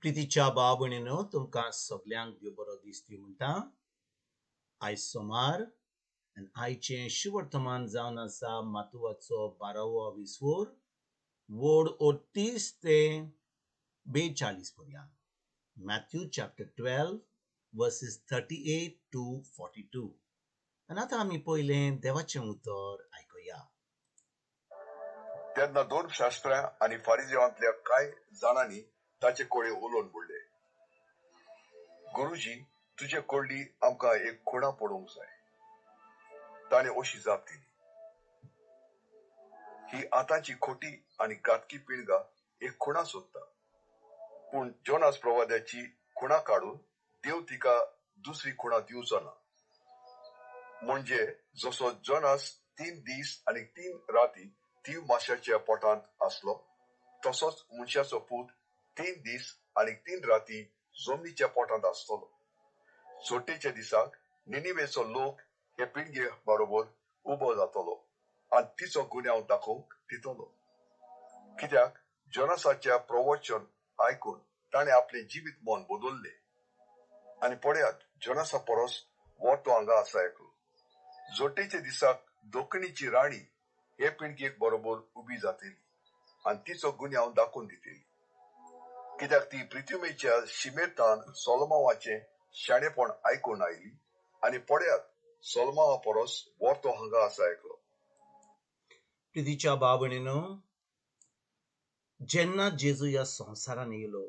प्रितीच्या भाव भयणीनो, तुमकां सगल्यांक देव बरो दीस दी म्हणटा. आयज सोमार आनी आयचें शुवर्तमान जावन आसा मातुवाचो बारावो विसवोर, वड 38 ते 42 पर्यंत. Matthew chapter 12 verses 38 to 42. आनी आतां आमी पयलें देवाचें उतर आयकुया. तेन्ना धर्मशास्त्र्यां आनी फारिजेवांतल्या कांय जाणांनी ताचे कडेन उलोवन म्हणलें, गुरुजी, तुजे कडली आमकां एक खुणा पळोवंक जाय. ताणें अशी जाप दिली, ही आतांची खोटी आनी घातकी पिळगा एक खुणा सोदता, पूण जोनास प्रवाद्याची खुणा काडून देव तिका दुसरी खुणा दिवचो ना. म्हणजे जसो जोनास 3 दीस आनी 3 राती तीव माशाच्या पोटांत आसलो, तसोच मनशाचो पूत 3 दीस आनी 3 राती जमनीच्या पोटांत आसतलो. चोटेच्या दिसाक निनिवेचो लोक हे पिळगे बरोबर उबो जातलो आनी तिचो गुन्यांव दाखोवंक दितलो. कित्याक जोनासाच्या प्रवचन आयकून ताणें आपलें जिवीत मन बदल्लें. आनी पळयात, जोनासा परस व्हड तो हांगा आसा एकलो. जोटेच्या दिसाक दक्षिणेची राणी हे पिळगेक बरोबर उबी जातली आनी तिचो गुन्यांव दाखोवन दितली. कित्याक ती पृथ्वीच्या शिमेतान सोलमावाचें शाणेपण आयकून आयली आनी पळयात, सोलमावा परस व्हड तो हांगा आसा एकलो. प्रितीच्या भाव भयणीनो, जेन्ना जेजू ह्या संवसारान येयलो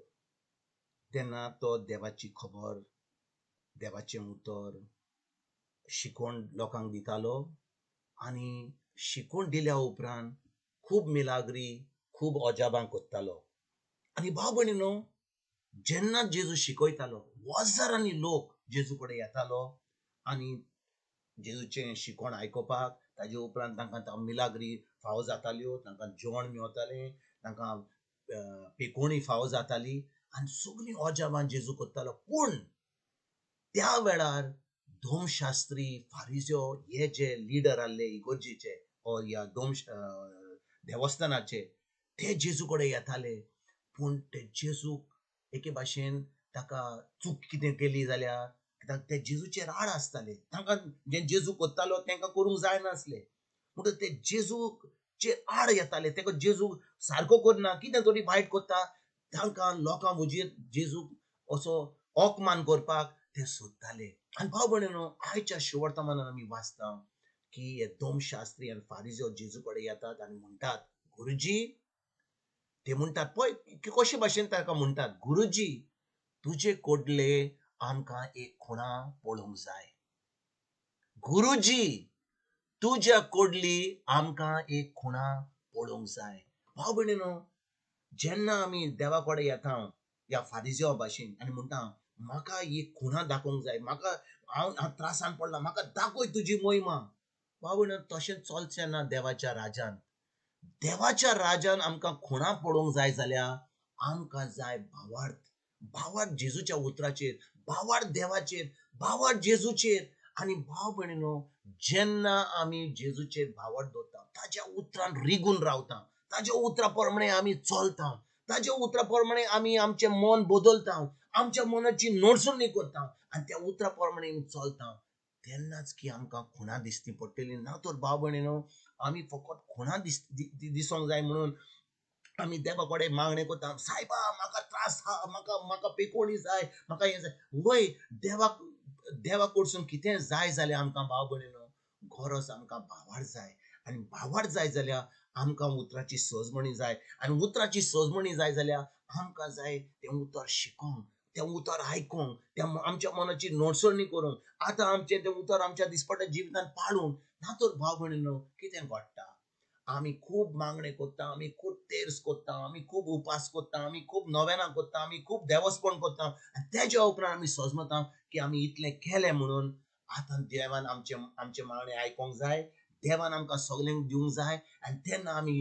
तेन्ना तो देवाची खबर, देवाचें उतर शिकोवन लोकांक दितालो आनी शिकोवन दिल्या उपरांत खूब मिलाग्री, खूब अजाबां करतालो. आनी भाव भयणीनो, जेन्ना जेजू शिकयतालो हजारांनी लोक जेजू कडेन येतालो आनी जेजूचें शिकोण आयकुपाक. ताजे उपरांत तांकां मिलाग्री फावो जाताल्यो, तांकां जेवण मेवतालें, तांकां पेकोणी फावो जाताली आनी सगळीं अजाबां जेजू करतालो. पूण त्या वेळार धर्मशास्त्री, फारिजो हे जे लिडर आहले इगोर्जेचे ओर ह्या देवस्थानाचे, ते जेजू कडेन येताले. पूण ते जेजूक एके भाशेन ताका चूक कितें केली जाल्यार कित्याक ते जेजूचेर आड आसताले. तांकां जें जेजू करतालो तांकां करूंक जायनासलें, म्हणटकच ते जेजूचेर आड येताले. ताका जेजू सारको करना, कितें तरी वायट करता, तांकां लोकां हुजीर जेजूक असो अपमान करपाक ते सोदताले. आनी भाव भयणीनो, आयच्या शुवर्तमानान आमी वाचता की हे धर्मशास्त्री आनी फारिजो जेजू कडेन येतात आनी म्हणटात, गुरुजी. ते म्हणटात, पळय कशे भाशेन ताका म्हणटात, गुरुजी, तुजे कडले आमकां एक खुणा पळोवंक जाय. गुरुजी, तुज्या कडली आमकां एक खुणा पळोवंक जाय. भाव भयणीनो, जेन्ना आमी देवा कडेन येता ह्या फारिजो भाशेन आनी म्हणटा, म्हाका एक खुणा दाखोवंक जाय, म्हाका हांव त्रासान पडला, म्हाका दाखय तुजी महिमा. भाव भयणीनो, तशें चलचें ना देवाच्या राजान. देवाच्या राजान आमकां खुणा पळोवंक जाय जाल्यार आमकां जाय भावार्थ. भावार्थ जेजूच्या उतराचेर, भावार्थ देवाचेर, भावार्थ जेजूचेर. आनी भाव भयणीनो, जेन्ना आमी जेजूचेर भावार्थ दवरता, ताज्या उतरान रिगून रावता, ताज्या उतरा प्रमाणे आमी चलता, ताज्या उतरा प्रमाणे आमी आमचें मन बदलता, आमच्या मनाची नडसणी करता आनी त्या उतरा प्रमाणे आमी चलता, तेन्नाच की आमकां खुणा दिसती पडटली. ना तर भाव भयणीनो, आमी फकत खुणा दिसोंक जाय म्हणून आमी देवा कडेन मागणें करता, सायबा म्हाका त्रास आहा, म्हाका पेकोणी जाय, म्हाका हें जाय. वय, देवा कडसून कितें जाय जाल्यार आमकां भाव भयणीनो, गरज आमकां भावार्थ जाय. आनी भावार्थ जाय जाल्यार आमकां उतराची सजमणी जाय. आनी उतराची सजमणी जाय जाल्यार आमकां जाय तें उतर शिकोंक, तें उतर आयकोंक, त्या आमच्या मनाची नडसणी करूंक, आतां आमचें तें उतर आमच्या दिसपट्या जिवितान पाळूंक. ना तर भाव भयणीनो, कितें घडटा, आमी खूब मागणें करता, आमी खूब तेर्स करता, आमी खूब उपास करता, आमी खूब नवेनां करता, आमी खूब देवस्पण करता आनी तेज्या उपरांत आमी सजमता की आमी इतलें केलें म्हणून आतां देवान आमचें मागणें आयकोंक जाय, देवान आमकां सगल्यांक दिवंक जाय. आनी तेन्ना आमी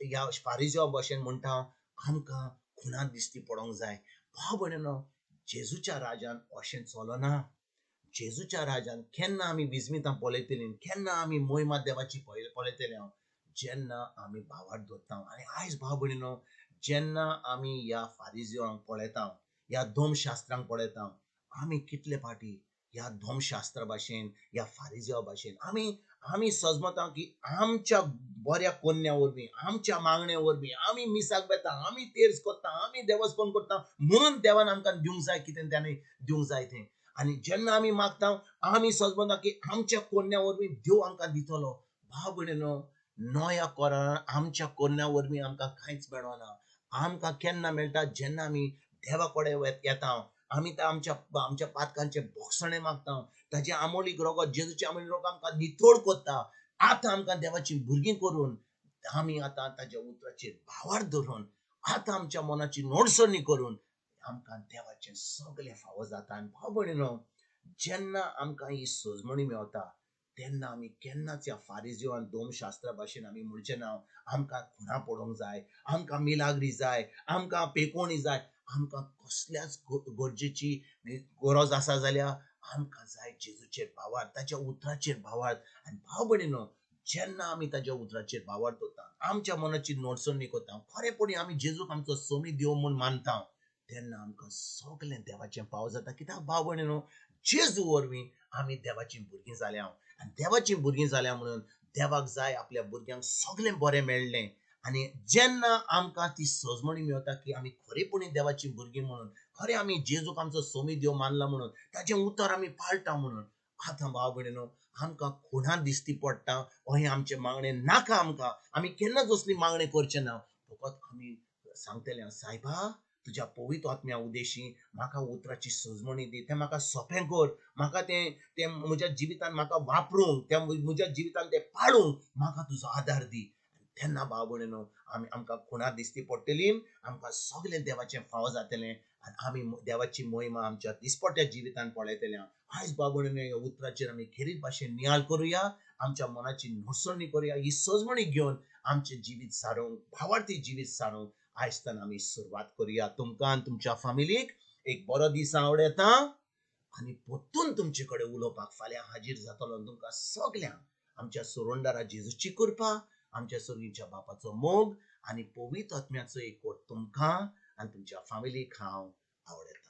ह्या फारिजो भाशेन म्हणटा, आमकां खुणा दिसती पडोंक जाय. भाव भयणीनो, जेजूच्या राजान अशें चलना. जेजूच्या राजान केन्ना आमी विजमितां पळयतलीं, केन्ना आमी महिमा देवाची पळयतली, जेन्ना आमी भावार्थ दवरता. आनी आयज भाव भयणीनो, जेन्ना आमी ह्या फारिजोंक पळयता, ह्या धर्मशास्त्रांक पळयता. आमी कितले फाटी ह्या धर्मशास्त्रा भाशेन, ह्या फारिज्या भाशेन आमी आमी सजमता की आमच्या बऱ्या कोन्या वरवीं, आमच्या मागण्या वरवीं आमी मिसाक वेता, आमी तेर्स करता, आमी देवस्पण करता म्हणून देवान आमकां दिवंक जाय कितें ताणें दिवंक जाय तें. आनी जेन्ना आमी मागता आमी सजमता की आमच्या कोन्या वरवीं देव आमकां दितलो. भाव भयणीनो, नव्या करारान आमच्या कोन्या वरवीं आमकां कांयच मेळना. आमकां केन्ना मेळटा? जेन्ना आमी देवा कडेन येता, आमी त्या आमच्या आमच्या पातकांचे भोगसणे मागता, ताजे आमोलीक रोगत, जेजूचे आमोलीक रोगत आमकां नितळ करता. आतां आमकां देवाची भुरगीं करून आमी आतां ताज्या उतराचेर भावार धरून आतां आमच्या मनाची नोडसणी करून आमकां देवाचें सगळें फावो जाता. आनी भाव भयणीनो, जेन्ना आमकां ही सजमणी मेवता तेन्ना आमी केन्नाच ह्या फारिज्यो आनी धर्मशास्त्रा भाशेन आमी म्हणचें ना आमकां खुणा पडोवंक जाय, आमकां मिलाग्री जाय, आमकां पेकोवणी जाय. आमकां कसल्याच गरजेची गरज आसा जाल्यार आमकां जाय जेजूचेर भावार्थ, ताच्या उतराचेर भावार्थ. आनी भाव भयणीनो, जेन्ना आमी ताच्या उतराचेर भावार्थ दवरता, आमच्या मनाची नोडसणी करता, खरेपणी आमी जेजूक आमचो सोमी देव म्हूण मानता, तेन्ना आमकां सगळें देवाचें पाव जाता. कित्याक भाव भयणीनो, जेजू वरवीं आमी देवाचीं भुरगीं जाल्या आनी देवाचीं भुरगीं जाल्या म्हणून देवाक जाय आपल्या भुरग्यांक सगळें बरें मेळ्ळें. आनी जेन्ना आमकां ती सजमणी मेवता की आमी खरेपणी देवाचीं भुरगीं म्हणून, खरें आमी जेजूक आमचो सोमी देव मानला म्हणून, ताचें उतर आमी पाळटा म्हणून, आतां भाव भयणीनो आमकां खुणा दिसती पडटा. अहें आमचें मागणें नाका आमकां, आमी केन्नाच असली मागणें करचें ना. फकत आमी सांगतले, सायबा तुज्या पवित्र आत्म्या उदेशी म्हाका उतराची सजमणी दी, तें म्हाका सोंपें कर, म्हाका तें तें म्हज्या जिवितान म्हाका वापरूंक, तें म्हज्या जिवितान तें पाळूंक म्हाका तुजो आदार दी. तेन्ना भाव भयणीनो आमी आमकां खुणा दिसती पडटली, आमकां सगळें देवाचें फावो जातलें आनी आमी देवाची मोहिमा आमच्या दिसपट्ट्या जिवितान पळयतले. आयज भाव भयणीनो ह्या उतराचेर आमी खेरीत भाशेन नियाळ करुया, आमच्या मनाची नोडसणी करुया, ही सजमणी घेवन आमचें जिवीत सारूंक, भावार्थी जिवीत सारूंक आयजतान आमी सुरवात करुया. तुमकां आनी तुमच्या फामिलीक एक बरो दीस आवडता आनी परतून तुमचे कडेन उलोवपाक फाल्यां हाजीर जातलो. तुमकां सगल्यांक आमच्या सुरुंडारा जेजूची कृपा, आमच्या सर्गीच्या बापाचो मोग आनी पवित्र आत्म्याचो एकवट तुमकां आनी तुमच्या फामिलीक हांव आवडटा.